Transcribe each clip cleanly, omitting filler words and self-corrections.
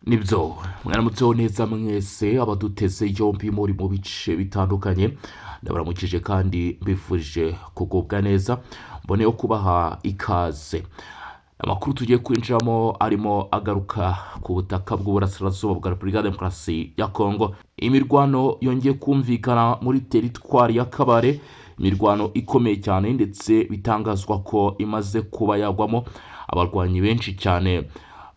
Nibyo, mwaramutseho neza mwese abaduteze yombi muri mu bice bitandukanye. Ndabaramukije kandi mbifurije kugubwa neza, mboneyeho kubaha ikaze. Amakuru tugiye kwinjiramo arimo agaruka ku butaka bw'uburasirazuba bwa Repubulika ya Demokarasi ya Kongo. Imirwano yongeye kumvikana muri teritwari ya Kabare, imirwano ikomeye cyane, ndetse bitangazwa ko imaze kuba yagwamo abarwanyi benshi cyane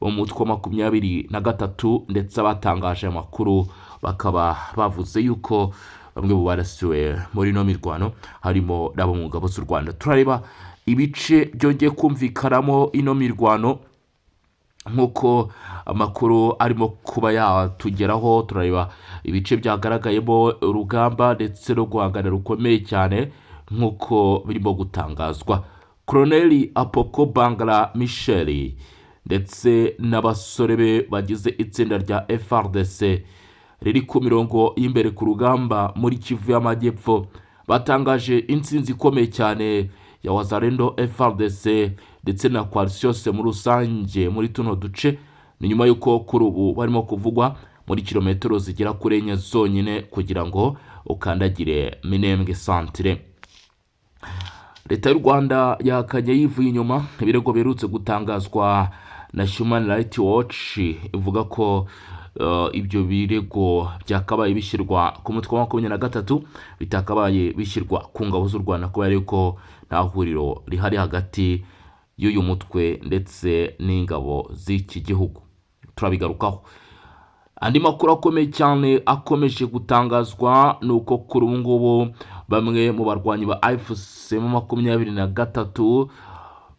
bo mu mutwe wa 23, ndetse abatangaje amakuru bakaba bavuze yuko bamwe mu barasiwe muri ino mirwano harimo n'abo mu ngabo z'u Rwanda. Turareba ibice byongeye kumvikanamo ino mirwano nk'uko amakuru arimo kuba yatugeraho. Turareba ibice byagaragayemo urugamba ndetse no guhangana rukomeye cyane nk'uko birimo gutangazwa. Koroneli Apoko Bangala Michel ndetse n'abasore be bagize itsinda rya FARDC riri ku mirongo y'imbere ku rugamba muri Kivu y'Amajyepfo batangaje intsinzi ikomeye cyane ya Wazalendo, FARDC ndetse na coalition yose muri rusange muri tuno duce. Ni nyuma y'uko kuri ubu barimo kuvugwa muri kilometero zigera kuri 4 zonyine kugira ngo ukandagire Minembwe centre. Leta y'u Rwanda yahakanye yivuye inyuma ibirego biherutse gutangazwa na Human Rights Watch, ivuga ko ibyo birego byakabaye bishyirwa ku mutwe wa 23, bitakabaye bishyirwa ku ngabo z'u Rwanda, kubera yuko nta huriro rihari hagati y'uyu mutwe ndetse n'ingabo z'iki gihugu. Turabigarukaho. Andi makuru akomeye cyane akomeje gutangazwa ni uko kuri ubu ngubu bamwe mu barwanyi ba AFC 23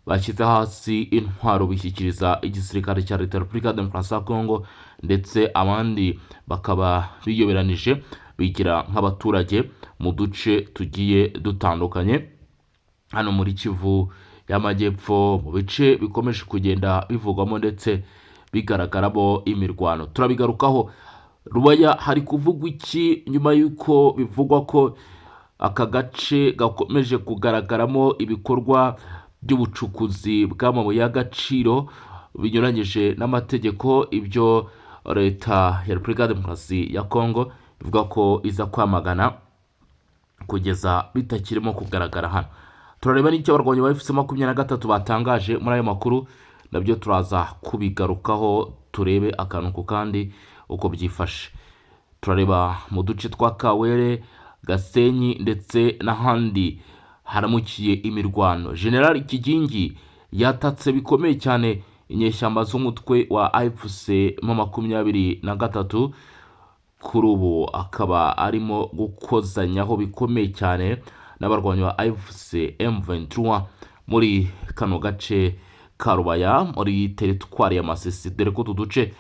bashyize hasi intwaro, bishyikiriza igisirikare cya Leta ya Repubulika ya Demokarasi ya Kongo, ndetse abandi bakaba biyoberanije bigira nk'abaturage mu duce tugiye dutandukanye hano muri Kivu y'Amajyepfo, mu bice bikomeje kugenda bivugwamo ndetse bigaragaramo imirwano. Turabigarukaho. Rubaya hari kuvugwa iki nyuma y'uko bivugwa ko aka gace gakomeje kugaragaramo ibikorwa by'ubucukuzi bw'amabuye y'agaciro binyuranyije n'amategeko, ibyo Leta ya Repubulika ya Demokarasi ya Kongo ivuga ko iza kwamagana kugeza bitakirimo kugaragara hano? Turareba n'icyo abarwanyi ba AFC 23 batangaje muri ayo makuru, nabyo turaza kubigarukaho, turebe akantu ku kandi uko byifashe. Turareba mu duce twa Kawere, Gasenyi ndetse n'ahandi haramukiye imirwano. General Kigingi yatatse bikomeye cyane inyeshyamba z'umutwe wa AFC 23, kuri ubu akaba arimo gukozanyaho bikomeye cyane n'abarwanyi ba AFC M23 muri kano gace ka Rubaya muri teritwari ya Masisi, dore ko utu duce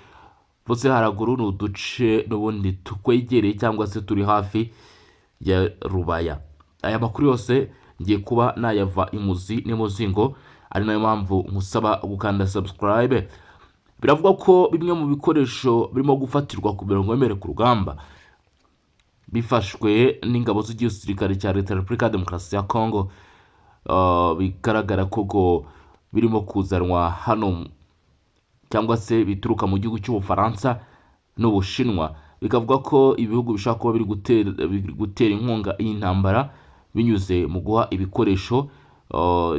mvuze haraguru ni uduce n'ubundi tukwegereye cyangwa se turi hafi ya Rubaya. Aya makuru yose ngiye kuba nayava imuzi n'imuzingo, ari nayo mpamvu nkusaba gukanda subscribe. Biravuga ko bimwe mu bikoresho birimo gufatirwa ku mirongo y'imbere ku rugamba bifashwe n'ingabo z'igisirikare cya Leta ya Repubulika ya Demokarasi ya Kongo, bigaragara ko ngo birimo kuzanwa hano cyangwa se bituruka mu gihugu cy'Ubufaransa n'Ubushinwa. Bikavuga ko ibihugu bishobora kuba biri gutera inkunga iyi ntambara binyuze mu guha ibikoresho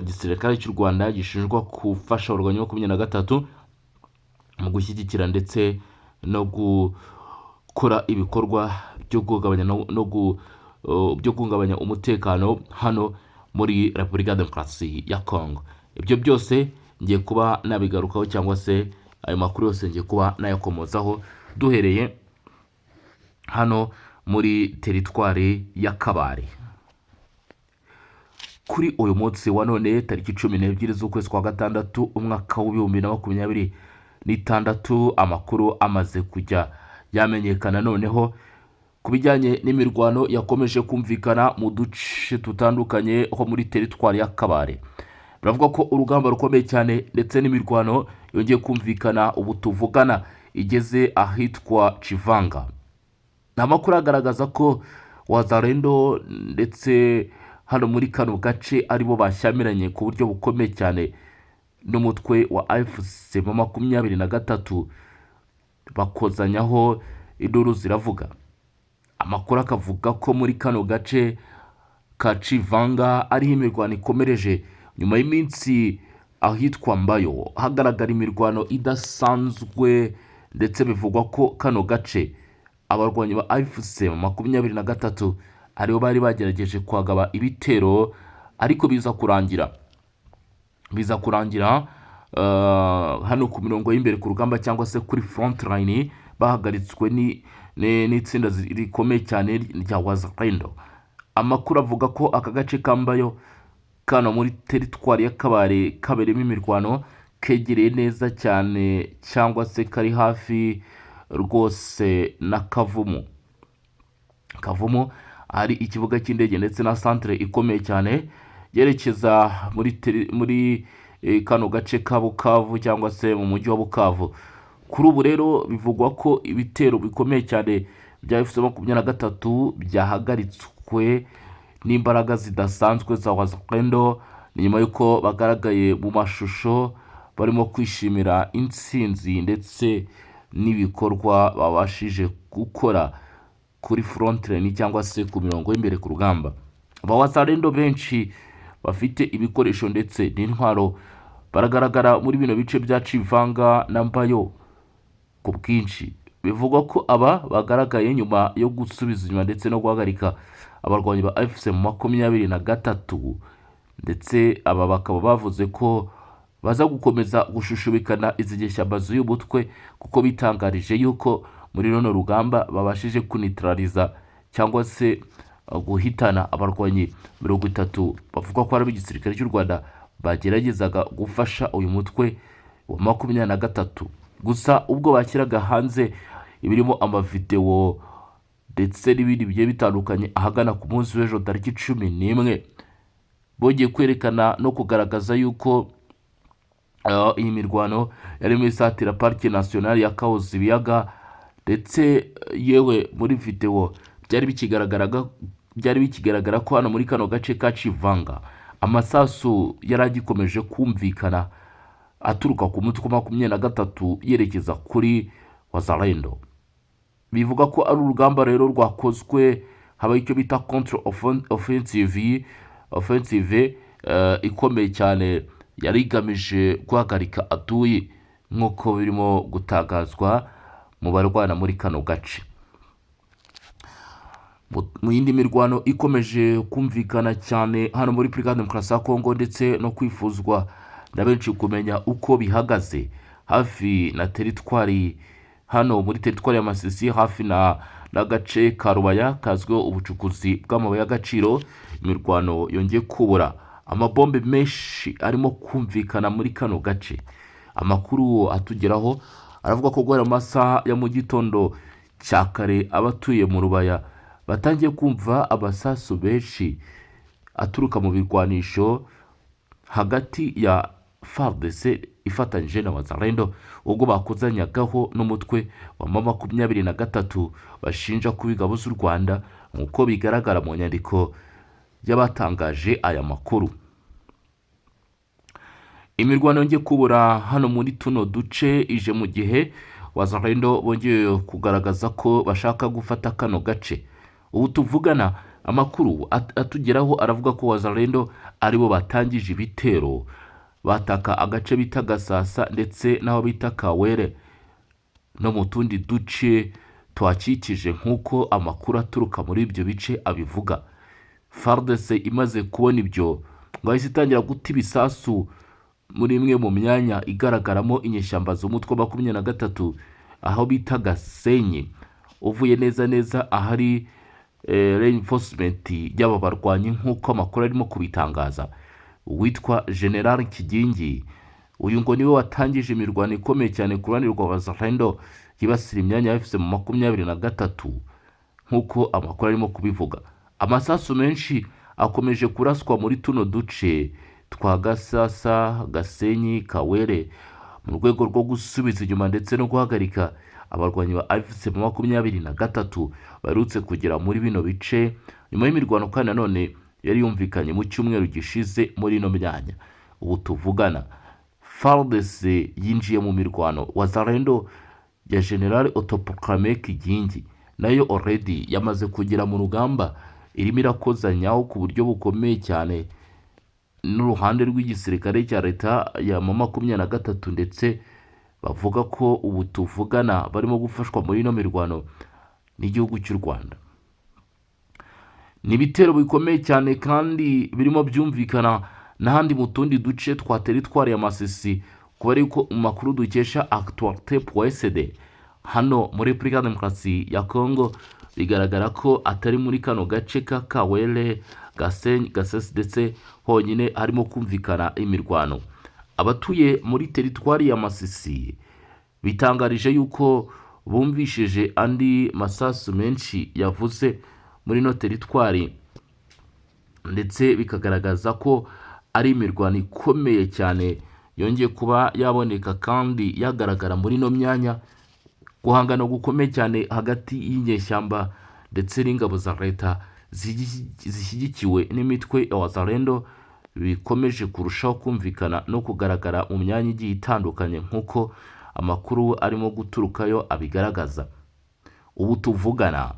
igisirikare cy'u Rwanda gishinjwa gufasha abarwanyi 23 mu gushyigikira ndetse no gukora ibikorwa byo guhungabanya no byo guhungabanya umutekano hano muri Repubulika ya Demokarasi ya Kongo. Ibyo byose ngiye kuba nabigarukaho, cyangwa se ayo makuru yose ngiye kuba nayakomozaho, duhereye hano muri teritwari ya Kabare. Kuri uyu munsi wa none, tariki 12 z'ukwezi kwa gatandatu, umwaka w'2026, amakuru amaze kujya yamenyekana noneho ku bijyanye n'imirwano yakomeje kumvikana mu duce dutandukanye ho muri teritwari ya Kabare. Biravuga ko urugamba rukomeye cyane ndetse n'imirwano yongeye kumvikana ubu tuvugana igeze ahitwa Civanga. Ni amakuru agaragaza ko Wazalendo ndetse hano muri kano gace aribo bashyamiranye ku buryo bukomeye cyane n'umutwe wa AFC 23. Bakozanyaho, induru ziravuga. Amakuru akavuga ko muri kano gace ka Civanga ariho imirwano ikomereje, nyuma y'iminsi ahitwa Mbayo hagaragara imirwano idasanzwe, ndetse bivugwa ko kano gace abarwanyi ba AFC 23 aribo bari bagerageje kwagaba ibitero, ariko biza kurangira hano ku mirongo y'imbere ku rugamba cyangwa se kuri front line bahagaritswe n'itsinda rikomeye cyane rya Wazalendo. Amakuru avuga ko aka gace ka Mbayo kano muri teritwari ya Kabare kabereyemo imirwano kegereye neza cyane cyangwa se kari hafi rwose na Kavumu. Kavumu hari ikibuga cy'indege ndetse na santere ikomeye cyane yerekeza muri kano gace ka Bukavu cyangwa se mu mujyi wa Bukavu. Kuri ubu rero bivugwa ko ibitero bikomeye cyane bya AFC 23 byahagaritswe n'imbaraga zidasanzwe za Wazalendo. Ni nyuma y'uko bagaragaye mu mashusho barimo kwishimira intsinzi ndetse n'ibikorwa babashije gukora kuri front line cyangwa se ku mirongo y'imbere ku rugamba. Aba Wazalendo benshi bafite ibikoresho ndetse n'intwaro baragaragara muri bino bice bya Civanga na Mbayo ku bwinshi. Bivugwa ko aba bagaragaye nyuma yo gusubiza inyuma ndetse no guhagarika abarwanyi ba AFC 23, ndetse aba bakaba bavuze ko baza gukomeza gushushubikana izi nyeshyamba z'uyu mutwe, kuko bitangarije yuko muri runo rugamba babashije kunitraliza cyangwa se guhitana abarwanyi 30 bavuga ko ari ab'igisirikare cy'u Rwanda bageragezaga gufasha uyu mutwe wa 23. Gusa ubwo bashyiraga hanze ibirimo amavidewo ndetse n'ibindi bigiye bitandukanye ahagana ku munsi w'ejo tariki 11, bongeye kwerekana no kugaragaza yuko iyi mirwano yari muri isatira Parike Nationale ya Kahuzi Biyaga. Ndetse yewe muri videwo byari bikigaragara ko hano muri kano gace ka Civanga amasasu yari agikomeje kumvikana aturuka ku mutwe wa 23 yerekeza kuri Wazalendo. Bivuga ko ari urugamba rero rwakozwe habaho icyo bita contre offensive ikomeye cyane yari igamije guhagarika adui, nk'uko birimo gutangazwa mu barwana muri kano gace. Mu yindi mirwano ikomeje kumvikana cyane hano muri Repubulika ya Demokarasi ya Kongo ndetse no kwifuzwa na benshi kumenya uko bihagaze, hafi na teritwari, hano muri teritwari ya Masisi, hafi na n'agace ka Rubaya kazwiho ubucukuzi bw'amabuye y'agaciro, imirwano yongeye kubura. Amabombe menshi arimo kumvikana muri kano gace. Amakuru atugeraho aravuga ko guhera mu masaha ya mu gitondo cya kare abatuye mu Rubaya batangiye kumva amasasu menshi aturuka mu birwanisho hagati ya FARDC ifatanyije na Wazalendo, ubwo bakozanyagaho n'umutwe wa 23 bashinja kuba ingabo z'u Rwanda, nk'uko bigaragara mu nyandiko y'abatangaje aya makuru. Imirwano yongeye kubura hano muri tuno duce ije mu gihe Wazalendo bongeye kugaragaza ko bashaka gufata kano gace. Ubu tuvugana, amakuru atugeraho aravuga ko Wazalendo aribo batangije ibitero, bataka agace bita Gasasa ndetse n'aho bita Kawere no mu tundi duce tuhakikije, nk'uko amakuru aturuka muri ibyo bice abivuga. FARDC imaze kubona ibyo ngo yahise itangira guta ibisasu muri imwe mu myanya igaragaramo inyeshyamba z'umutwe wa 23, aho bita Gasenyi, uvuye neza neza ahari reinforcement y'aba barwanyi, nk'uko amakuru arimo kubitangaza. Uwitwa General Kigingi, uyu ngo niwe watangije imirwano ikomeye cyane ku ruhande rwa Wazalendo yibasira imyanya ya AFC 23, nk'uko amakuru arimo kubivuga. Amasasu menshi akomeje kuraswa muri tuno duce twa Gasasa, Gasenyi, Kawere, mu rwego rwo gusubiza inyuma ndetse no guhagarika abarwanyi ba AFC 23 baherutse kugera muri bino bice, nyuma y'imirwano kandi nanone yari yumvikanye mu cyumweru gishize muri ino myanya. Ubu tuvugana FARDC yinjiye mu mirwano, Wazalendo ya General Autoproclamé Kigingi nayo already yamaze kugera mu rugamba, irimo irakozanyaho ku buryo bukomeye cyane n'uruhande rw'igisirikare cya leta ya M23, ndetse bavuga ko ubu tuvugana barimo gufashwa muri ino mirwano n'igihugu cy'u Rwanda. Ni ibitero bikomeye cyane kandi birimo byumvikana n'ahandi mu tundi duce twa teritwari ya Masisi, kuba ariko mu makuru dukesha actualité.cd hano muri Repubulika ya Demokarasi ya Congo, bigaragara ko atari muri kano gace ka Kawele, Gasenyi, Gasesi ndetse honyine harimo kumvikana imirwano. Abatuye muri teritwari ya Masisi bitangarije yuko bumvishije andi masasu menshi yavuze muri ino teritwari, ndetse bikagaragaza ko ari imirwano ikomeye cyane yongeye kuba yaboneka kandi yagaragara muri ino myanya. Guhangana gukomeye cyane hagati y'inyeshyamba ndetse n'ingabo za leta zishyigikiwe n'imitwe ya Wazalendo bikomeje kurushaho kumvikana no kugaragara mu myanya igiye itandukanye, nk'uko amakuru arimo guturukayo abigaragaza. Ubu tuvugana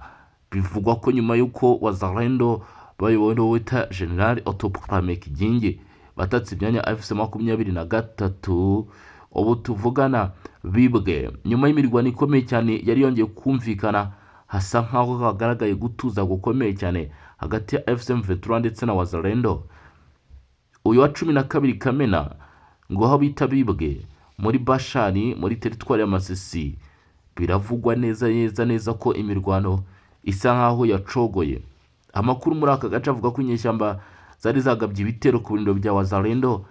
bivugwa ko nyuma y'uko Wazalendo bayobowe n'uwo bita General Autoproclamé Kigingi batatse imyanya AFC 23, ubu tuvugana bibwe nyuma y'imirwano ikomeye cyane yari yongeye kumvikana, hasa nkaho hagaragaye gutuza gukomeye cyane hagati ya AFC M23 ndetse na Wazalendo. Uyu wa 12 Kamena, ngo aho bita Bibwe muri Bashari muri teritwari ya Masisi, biravugwa neza neza neza ko imirwano isa nkaho yacogoye. Amakuru muri aka gace avuga ko inyeshyamba zari zagabye ibitero ku birindiro bya Wazalendo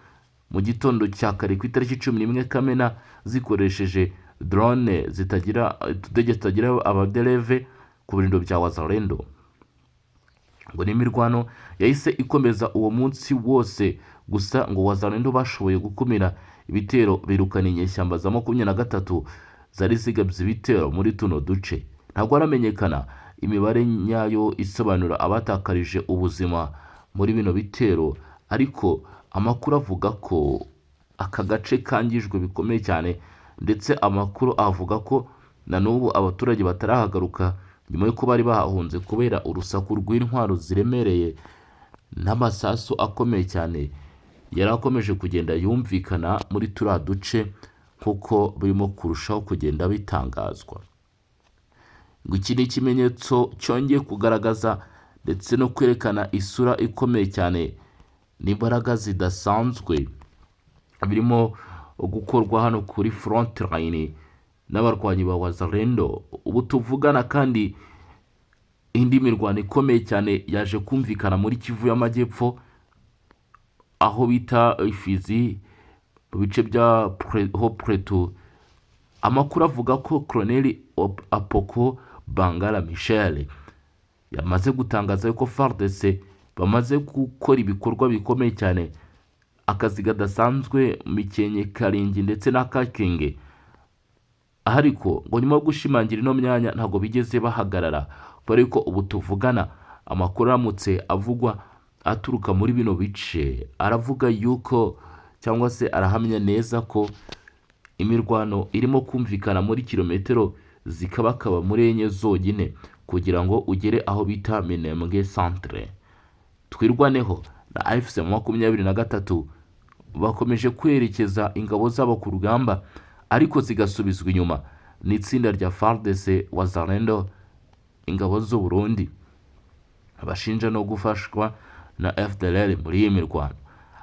mu gitondo cya kare ku itariki 11 Kamena, zikoresheje drone zitagira, utudege tutagira abadereve ku birindiro bya Wazalendo. Ngo n'imirwano yahise ikomeza uwo munsi wose, gusa ngo Wazalendo bashoboye gukumira ibitero, birukana inyeshyamba za 23 zari zigabye ibitero muri tuno duce. Ntabwo haramenyekana imibare nyayo isobanura abatakarije ubuzima muri bino bitero, ariko amakuru avuga ko aka gace kangijwe bikomeye cyane, ndetse amakuru avuga ko na n'ubu abaturage batarahagaruka nyuma y'uko bari bahahunze kubera urusaku rw'intwaro ziremereye n'amasasu akomeye cyane yari akomeje kugenda yumvikana muri turiya duce, nk'uko birimo kurushaho kugenda bitangazwa. Ngo iki ni ikimenyetso cyongeye kugaragaza ndetse no kwerekana isura ikomeye cyane n'imbaraga zidasanzwe birimo gukorwa hano kuri front line n'abarwanyi ba Wazalendo. Ubu tuvugana kandi indi mirwano ikomeye cyane yaje kumvikana muri Kivu y'Amajyepfo, aho bita Fizi, mu bice bya Haut-Plateau. Amakuru avuga ko Colonel Apoko Bangala Michel yamaze gutangaza yuko FARDC bamaze gukora ibikorwa bikomeye cyane, akazi kadasanzwe, Mikenke, Karingi ndetse na Kakenge. Ariko ngo nyuma yo gushimangira ino myanya ntabwo bigeze bahagarara, kubera ko ubu tuvugana amakuru aramutse avugwa aturuka muri bino bice aravuga yuko, cyangwa se arahamya neza ko imirwano irimo kumvikana muri kilometero zikabakaba muri 4 zonyine kugira ngo ugere aho bita Minembwe centre. Twirwaneho na AFC 23 bakomeje kwerekeza ingabo zabo ku rugamba, ariko zigasubizwa inyuma n'itsinda rya FARDC, Wazalendo, ingabo z'u Burundi bashinja no gufashwa na FDLR muri iyi mirwano.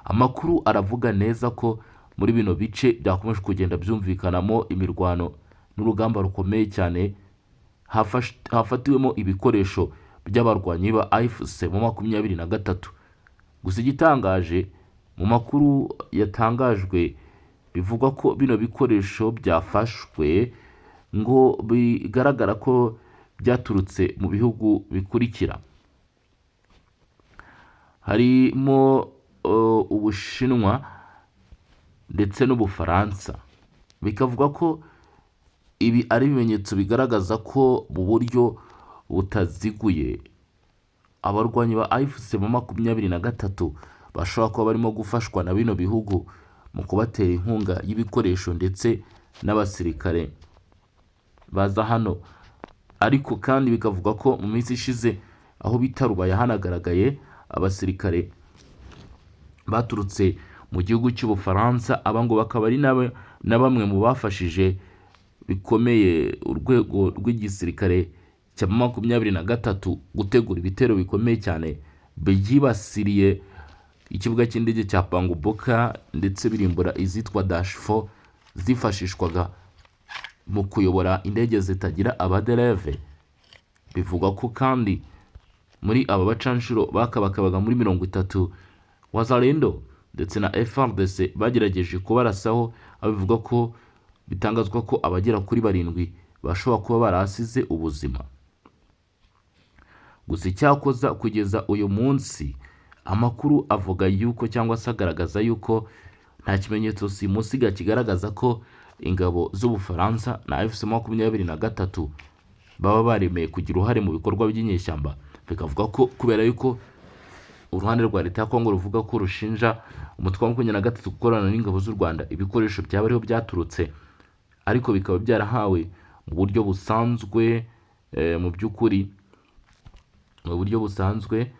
Amakuru aravuga neza ko muri bino bice byakomeje kugenda byumvikanamo imirwano n'urugamba rukomeye cyane, hafatiwemo ibikoresho by'abarwanyi ba AFC mu 23. Gusa igitangaje mu makuru yatangajwe, bivugwa ko bino bikoresho byafashwe ngo bigaragara ko byaturutse mu bihugu bikurikira: harimo Ubushinwa ndetse n'Ubufaransa. Bikavuga ko ibi ari ibimenyetso bigaragaza ko mu buryo butaziguye abarwanyi ba AFC mu 23 bashobora kuba barimo gufashwa na bino bihugu mu kubatera inkunga y'ibikoresho ndetse n'abasirikare. Baza hano, ariko kandi bikavuga ko mu minsi ishize aho bita Rubaya hanagaragaye abasirikare baturutse mu gihugu cy'Ubufaransa. Aba ngo bakaba ari na bamwe mu bafashije bikomeye urwego rw'igisirikare cya 23 gutegura ibitero bikomeye cyane byibasiriye ikibuga cy'indege cya Pangboka, ndetse birimbura izitwa Dash 4 zifashishwaga mu kuyobora indege zitagira abadereve. Bivugwa ko kandi muri aba bacanshuro bakabakabaga muri 30, Wazalendo ndetse na FARDC bagerageje kubarasaho, aho bivuga ko bitangazwa ko abagera kuri barindwi bashobora kuba barahasize ubuzima. Gusa icyakoza kugeza uyu munsi amakuru avuga yuko, cyangwa se agaragaza yuko, nta kimenyetso simusiga kigaragaza ko ingabo z'Ubufaransa na AFC 23 baba baremeye kugira uruhare mu bikorwa by'inyeshyamba. Bikavuga ko kubera yuko uruhande rwa leta ya Kongo ruvuga ko rushinja umutwe wa 23 gukorana n'ingabo z'u Rwanda, ibikoresho byaba ariho byaturutse, ariko bikaba byarahawe mu buryo busanzwe, mu by'ukuri mu buryo busanzwe,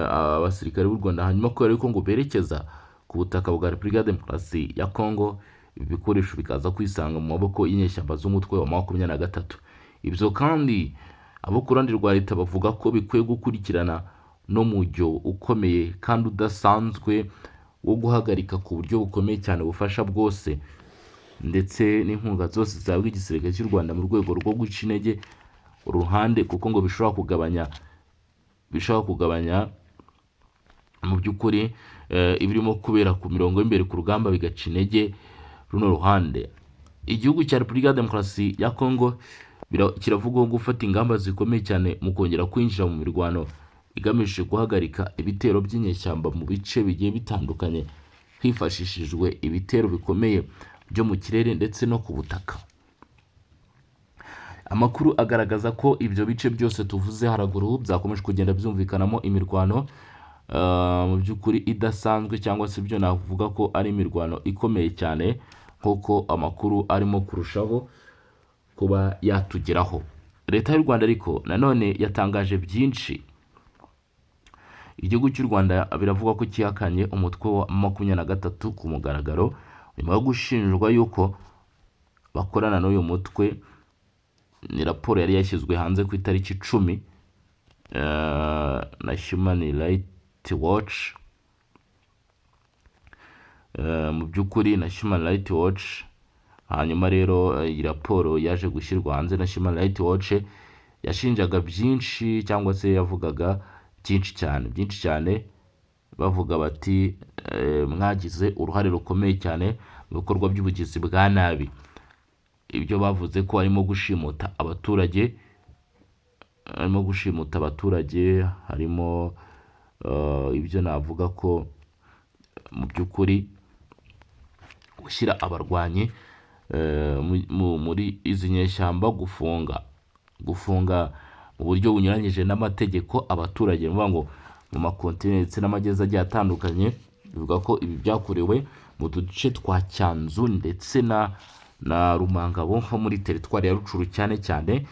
abasirikare b'u Rwanda. Hanyuma kubera yuko ngo berekeza ku butaka bwa Repubulika ya Demokarasi ya Kongo, ibi bikoresho bikaza kwisanga mu maboko y'inyeshyamba z'umutwe wa 23. Ibyo kandi abo ku ruhande rwa leta bavuga ko bikwiye gukurikirana n'umujyo ukomeye kandi udasanzwe wo guhagarika ku buryo bukomeye cyane ubufasha bwose ndetse n'inkunga zose zihabwa igisirikare cy'u Rwanda mu rwego rwo guca intege uruhande, kuko ngo bishobora kugabanya mu by'ukuri ibirimo kubera ku mirongo y'imbere ku rugamba, bigaca intege runo ruhande. Igihugu cya Repubulika ya Demokarasi ya Kongo kiravugwaho gufata ingamba zikomeye cyane mu kongera kwinjira mu mirwano igamije guhagarika ibitero by'inyeshyamba mu bice bigiye bitandukanye, hifashishijwe ibitero bikomeye byo mu kirere ndetse no ku butaka. Amakuru agaragaza ko ibyo bice byose tuvuze haraguru byakomeje kugenda byumvikanamo imirwano mu by'ukuri idasanzwe, cyangwa se ibyo navuga ko ari imirwano ikomeye cyane, nk'uko amakuru arimo kurushaho kuba yatugeraho. Leta y'u Rwanda ariko nanone yatangaje byinshi. Igihugu cy'u Rwanda biravugwa ko cyihakanye umutwe wa 23 ku mugaragaro, nyuma yo gushinjwa yuko bakorana n'uyu mutwe. Ni raporo yari yashyizwe hanze ku itariki 10 na Human Rights Watch. Mu by'ukuri na Human Rights Watch. Hanyuma rero iyi raporo yaje gushyirwa hanze na Human Rights Watch yashinjaga byinshi, cyangwa se yavugaga byinshi cyane, byinshi cyane, bavuga bati mwagize uruhare rukomeye cyane mu bikorwa by'ubugizi bwa nabi. Ibyo bavuze ko harimo gushimuta abaturage, harimo ibyo navuga ko mu by'ukuri gushyira abarwanyi muri izi nyeshyamba, gufunga mu buryo bunyuranyije n'amategeko abaturage, ni ukuvuga ngo mu makontineri ndetse n'amagezi agiye atandukanye. Bivuga ko ibi byakorewe mu duce twa Cyanzu ndetse na Rumangabo ho muri teritwari ya Rutshuru cyane cyane.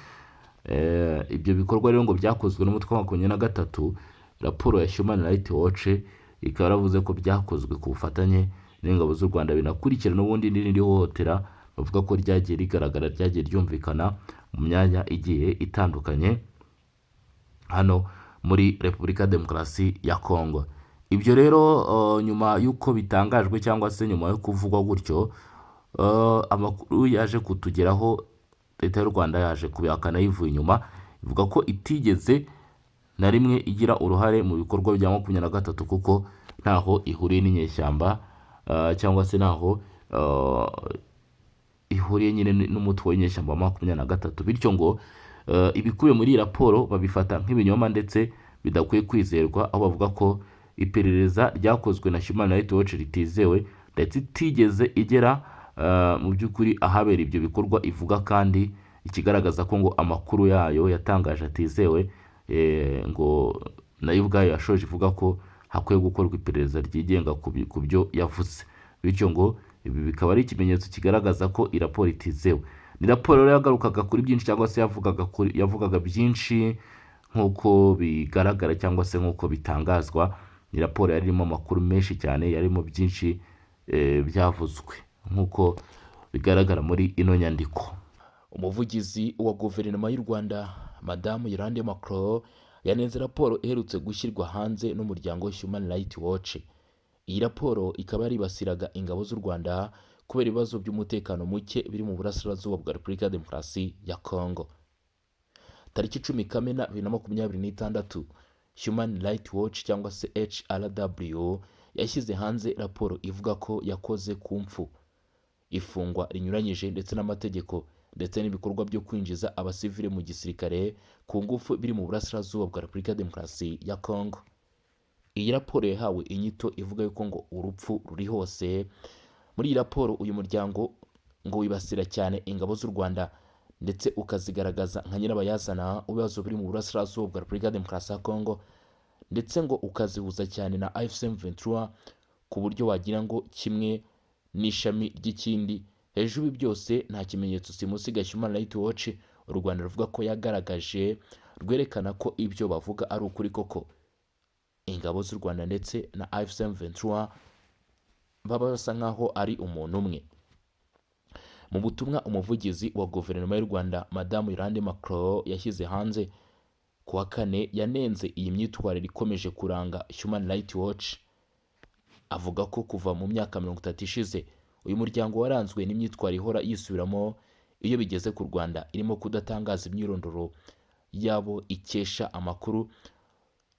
Ibyo bikorwa rero ngo byakozwe n'umutwe wa 23. Raporo ya Human Rights Watch ikaba yaravuze ko byakozwe ku bufatanye n'ingabo z'u Rwanda, binakurikira n'ubundi n'irindi hohotera bavuga ko ryagiye rigaragara, ryagiye ryumvikana mu myanya igiye itandukanye hano muri Repubulika ya Demokarasi ya Kongo. Ibyo rero nyuma y'uko bitangajwe, cyangwa se nyuma yo kuvugwa gutyo, amakuru yaje kutugeraho, leta y'u Rwanda yaje kubihakana yivuye inyuma, ivuga ko itigeze na rimwe igira uruhare mu bikorwa bya 23, kuko ntaho ihuriye n'inyeshyamba, cyangwa se ntaho ihuriye nyine n'umutwe w'inyeshyamba wa 23. Bityo ngo ibikubiye muri iyi raporo babifata nk'ibinyoma ndetse bidakwiye kwizerwa, aho bavuga ko iperereza ryakozwe na Human Rights Watch ritizewe ndetse itigeze igera mu by'ukuri ahabera ibyo bikorwa ivuga. Kandi ikigaragaza ko ngo amakuru yayo yatangaje atizewe, ngo nayo ubwayo yashoje ivuga ko hakwiye gukorwa iperereza ryigenga ku byo yavuze. Bityo ngo ibi bikaba ari ikimenyetso kigaragaza ko iyi raporo itizewe. Ni raporo rero yagarukaga kuri byinshi cyangwa se yavugaga byinshi nk'uko bigaragara cyangwa se nk'uko bitangazwa. Ni raporo yari irimo amakuru menshi cyane, yarimo byinshi byavuzwe nk'uko bigaragara muri ino nyandiko. Umuvugizi wa guverinoma y'u Rwanda, Madamu Yolande Macron, yanenze raporo iherutse gushyirwa hanze n'umuryango Human Rights Watch. Iyi raporo ikaba yaribasiraga ingabo z'u Rwanda kubera ibibazo by'umutekano muke biri mu burasirazuba bwa Repubulika ya Demokarasi ya Congo. Tariki 10 Kamena 2026, Human Rights Watch cyangwa se HRW yashyize hanze raporo ivuga ko yakoze ku mfu, ifungwa rinyuranyije ndetse n'amategeko, ndetse n'ibikorwa byo kwinjiza abasivile mu gisirikare ku ngufu biri mu burasirazuba bwa Repubulika ya Demokarasi ya Congo. Iyi raporo yahawe inyito ivuga yuko ngo urupfu ruri hose. Muri iyi raporo, uyu muryango ngo wibasira cyane ingabo z'u Rwanda ndetse ukazigaragaza nka nyirabayazana w'ibibazo biri mu burasirazuba bwa Repubulika ya Demokarasi ya Congo, ndetse ngo ukazihuza cyane na AFC M23 ku buryo wagira ngo kimwe n'ishami ry'ikindi. Hejuru y'ibi byose, nta kimenyetso simusiga Human Rights Watch u Rwanda ruvuga ko yagaragaje rwerekana ko ibyo bavuga ari ukuri koko, ingabo z'u Rwanda ndetse na AFC M23 baba basa nkaho ari umuntu umwe. Mu butumwa umuvugizi wa guverinoma y'u Rwanda, Madamu Yolande Macron, yashyize hanze ku wa kane, yanenze iyi myitwarire ikomeje kuranga Human Rights Watch, avuga ko kuva mu myaka 30 ishize uyu muryango waranzwe n'imyitwarire ihora yisubiramo iyo bigeze ku Rwanda, irimo kudatangaza imyirondoro yabo ikesha amakuru,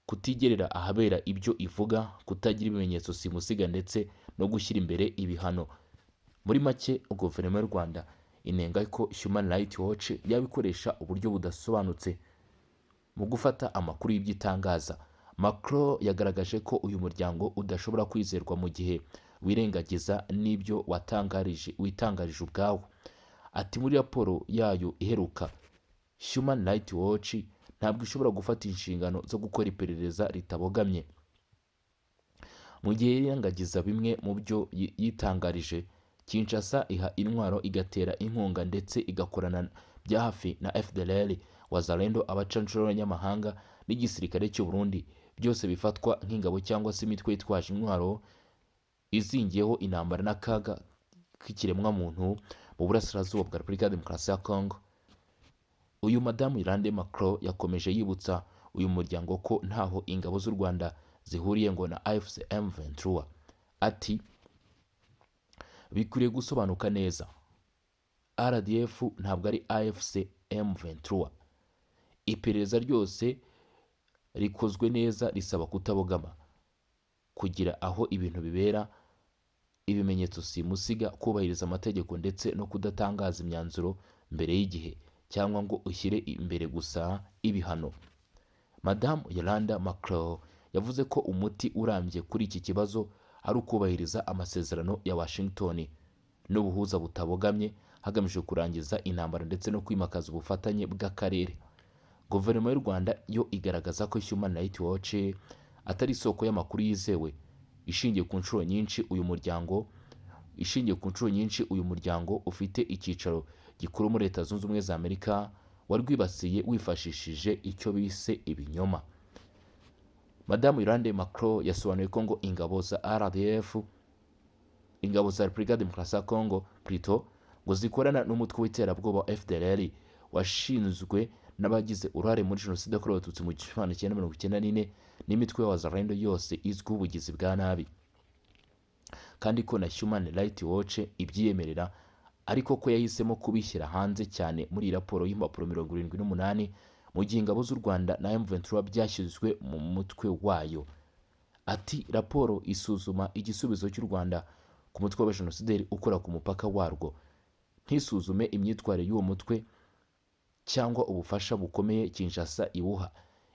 kutigerera ahabera ibyo ivuga, kutagira ibimenyetso simusiga ndetse no gushyira imbere ibihano. Muri make, guverinoma y'u Rwanda inenga ko Human Rights Watch yaba ikoresha uburyo budasobanutse mu gufata amakuru y'ibyo itangaza. Macron yagaragaje ko uyu muryango udashobora kwizerwa mu gihe wirengagiza n'ibyo watangarije witangarije ubwawo. Ati: "Muri raporo yayo iheruka, Human Rights Watch ntabwo ishobora gufata inshingano zo gukora iperereza ritabogamye mu gihe yirengagiza bimwe mu byo yitangarije. Kinshasa iha intwaro, igatera inkunga ndetse igakorana bya hafi na FDLR, Wazalendo, abacanshuro b'abanyamahanga n'igisirikare cy'u Burundi, byose bifatwa nk'ingabo cyangwa se imitwe yitwaje intwaro izingiyeho intambara n'akaga k'ikiremwamuntu mu burasirazuba bwa Repubulika ya Demokarasi ya Congo." Uyu Madamu Yolande Macron yakomeje yibutsa uyu muryango ko ntaho ingabo z'u Rwanda zihuriye ngo na AFC M23. Ati: "Bikwiriye gusobanuka neza, RDF ntabwo ari AFC M23. Iperereza ryose rikozwe neza risaba kutabogama, kugira aho ibintu bibera, ibimenyetso simusiga, kubahiriza amategeko ndetse no kudatangaza imyanzuro mbere y'igihe cyangwa ngo ushyire imbere gusa ibihano." Madamu Yolanda Macron yavuze ko umuti urambye kuri iki kibazo ari ukubahiriza amasezerano ya Washington n'ubuhuza butabogamye, hagamijwe kurangiza intambara ndetse no kwimakaza ubufatanye bw'akarere. Guverinoma y'u Rwanda yo igaragaza ko Human Rights Watch atari isoko y'amakuru yizewe, ishingiye ku nshuro nyinshi uyu muryango ufite icyicaro gikuru muri Leta Zunze Ubumwe za Amerika warwibasiye wifashishije icyo bise ibinyoma. Madamu Yolande Macron yasobanuye ko ngo ingabo za RDF, ingabo za Repubulika ya Demokarasi ya Congo plutôt, ngo zikorana n'umutwe w'iterabwoba wa FDLR washinzwe n'abagize uruhare muri jenoside yakorewe Abatutsi mu 1994 n'imitwe ya Wazalendo yose izwiho ubugizi bwa nabi, kandi ko na Human Rights Watch ibyiyemerera, ariko ko yahisemo kubishyira hanze cyane muri iyi raporo y'impapuro 78, mu gihe ingabo z'u Rwanda na M23 byashyizwe mu mutwe wayo. Ati: "Raporo isuzuma igisubizo cy'u Rwanda ku mutwe w'abajenosideri ukora ku mupaka warwo, ntisuzume imyitwarire y'uwo mutwe cyangwa ubufasha bukomeye Kinshasa iwuha,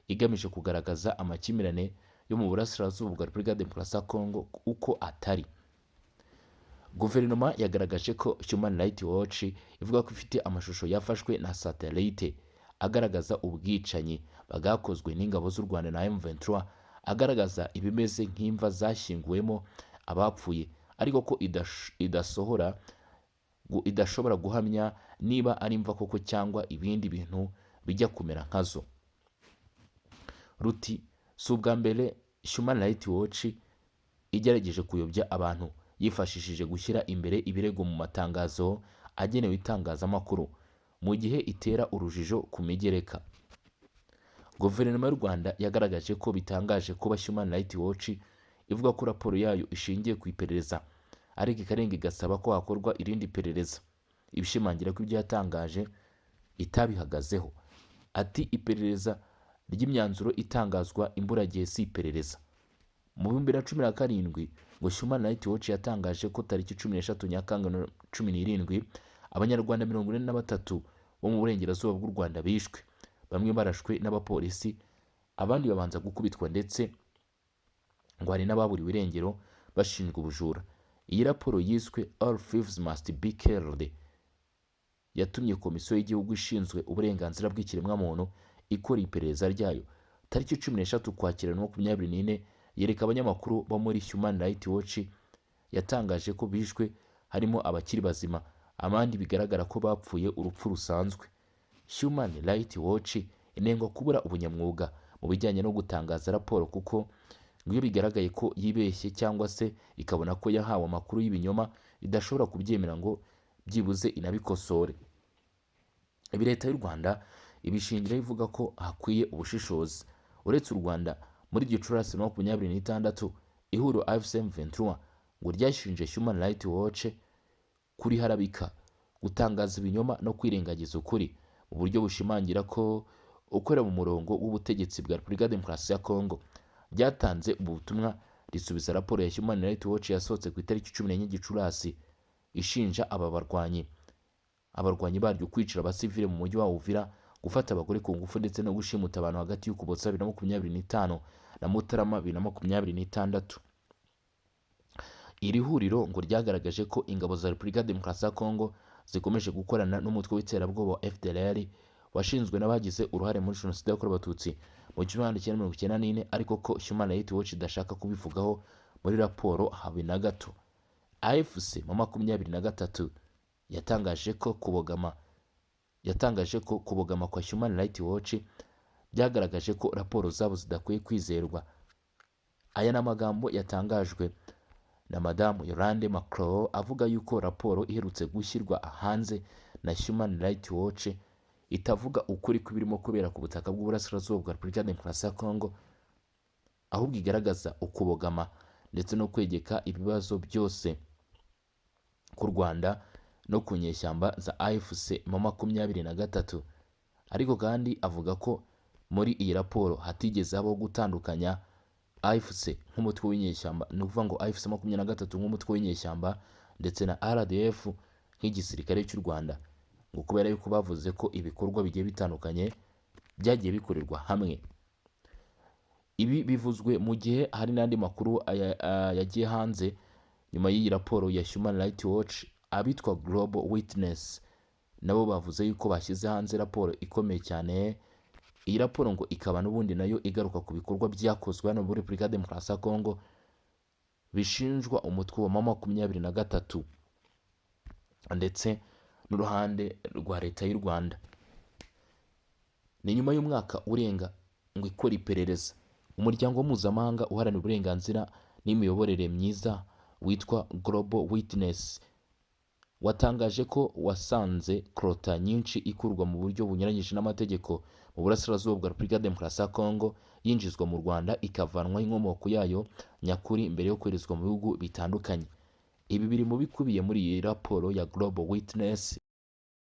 igamije kugaragaza amakimbirane yo mu burasirazuba bwa Repubulika ya Demokarasi ya Congo uko atari." Guverinoma yagaragaje ko Human Rights Watch ivuga ko ifite amashusho yafashwe na satellite agaragaza ubwicanyi bwakozwe n'ingabo z'u Rwanda na M23, agaragaza ibimeze nk'imva zashyinguwemo abapfuye, ariko ko idasohora Idashobora guhamya niba ari imva koko cyangwa ibindi bintu bijya kumera nkazo. Ruti si ubwa mbere Human Rights Watch igerageje kuyobya abantu yifashishije gushyira imbere ibirego mu matangazo agenewe itangazamakuru, mu gihe itera urujijo ku migereka. Guverinoma y'u Rwanda yagaragaje ko bitangaje kuba Human Rights Watch ivuga ko raporo yayo ishingiye ku iperereza, ariko ikarenga igasaba ko hakorwa irindi perereza, ibishimangira ko ibyo yatangaje itabihagazeho. Ati: "Iperereza ry'imyanzuro itangazwa imburagihe si iperereza." Mu 2017 ngo Human Rights Watch yatangaje ko tariki 13 Nyakanga 17 Abanyarwanda 43 bo mu burengerazuba bw'u Rwanda bishwe, bamwe barashwe n'abapolisi, abandi babanza gukubitwa, ndetse ngo hari n'ababuriwe irengero bashinjwa ubujura. Iyi raporo yiswe "All Thieves Must Be Killed" yatumye Komisiyo y'Igihugu ishinzwe Uburenganzira bw'Ikiremwamuntu ikora iperereza ryayo tariki 13 Ukwakira 24, yereka abanyamakuru bo muri Human Rights Watch. Yatangaje ko bishwe harimo abakiri bazima, abandi bigaragara ko bapfuye urupfu rusanzwe. Human Rights Watch inengwa kubura ubunyamwuga mu bijyanye no gutangaza raporo, kuko ngo iyo bigaragaye ko yibeshye cyangwa se ikabona ko yahawe amakuru y'ibinyoma, idashobora kubyemera ngo byibuze inabikosore. Ibi Leta y'u Rwanda ibishingiraho ivuga ko hakwiye ubushishozi. Uretse u Rwanda, muri Gicurasi 26 ihuriro AFC M23 ngo ryashinje Human Rights Watch kuriharabika, gutangaza ibinyoma no kwirengagiza ukuri mu buryo bushimangira ko ukorera mu murongo w'ubutegetsi bwa Repubulika ya Demokarasi ya Kongo. Ryatanze ubu butumwa risubiza raporo ya Human Rights Watch yasohotse ku itariki 14 Gicurasi, ishinja aba barwanyi, abarwanyi baryo, kwicira abasivile mu mujyi wa Uvira, gufata abagore ku ngufu ndetse no gushimuta abantu hagati y'Ukuboza 2025 na Mutarama 2026. Iri huriro ngo ryagaragaje ko ingabo za Repubulika ya Demokarasi ya Kongo zikomeje gukorana n'umutwe w'iterabwoba wa FDLR washinzwe n'abagize uruhare muri Jenoside yakorewe Abatutsi mu 1994, ariko ko Human Rights Watch idashaka kubivugaho muri raporo habe na gato. AFC mu 23 yatangaje ko kubogama kwa Human Rights Watch byagaragaje ko raporo zabo zidakwiye kwizerwa. Aya ni amagambo yatangajwe na Madamu Yolande Makolo, avuga yuko raporo iherutse gushyirwa hanze na Human Rights Watch itavuga ukuri kw'ibirimo kubera ku butaka bw'uburasirazuba bwa Repubulika ya Demokarasi ya Kongo, ahubwo igaragaza ukubogama ndetse no kwegeka ibibazo byose ku Rwanda no ku nyeshyamba za AFC mu 23. Ariko kandi avuga ko muri iyi raporo hatigeze habaho gutandukanya AFC nk'umutwe w'inyeshyamba, ni ukuvuga ngo AFC 23 nk'umutwe w'inyeshyamba ndetse na RDF nk'igisirikare cy'u Rwanda, ngo kubera yuko bavuze ko ibikorwa bigiye bitandukanye byagiye bikorerwa hamwe. Ibi bivuzwe mu gihe hari n'andi makuru yagiye hanze nyuma y'iyi raporo ya Human Rights Watch. Abitwa Global Witness nabo bavuze yuko bashyize hanze raporo ikomeye cyane. Iyi raporo ngo ikaba n'ubundi nayo igaruka ku bikorwa byakozwe hano muri Repubulika ya Demokarasi ya Kongo bishinjwa umutwe wa 23 ndetse n'uruhande rwa Leta y'u Rwanda. Ni nyuma y'umwaka urenga ngo ikora iperereza. Umuryango mpuzamahanga uharanira uburenganzira n'imiyoborere myiza witwa Global Witness watangaje ko wasanze coltan nyinshi ikurwa mu buryo bunyuranyije n'amategeko mu burasirazuba bwa Repubulika ya Demokarasi ya Kongo yinjizwa mu Rwanda, ikavanwaho inkomoko yayo nyakuri mbere yo koherezwa mu bihugu bitandukanye. Ibi biri mu bikubiye muri iyi raporo ya Global Witness.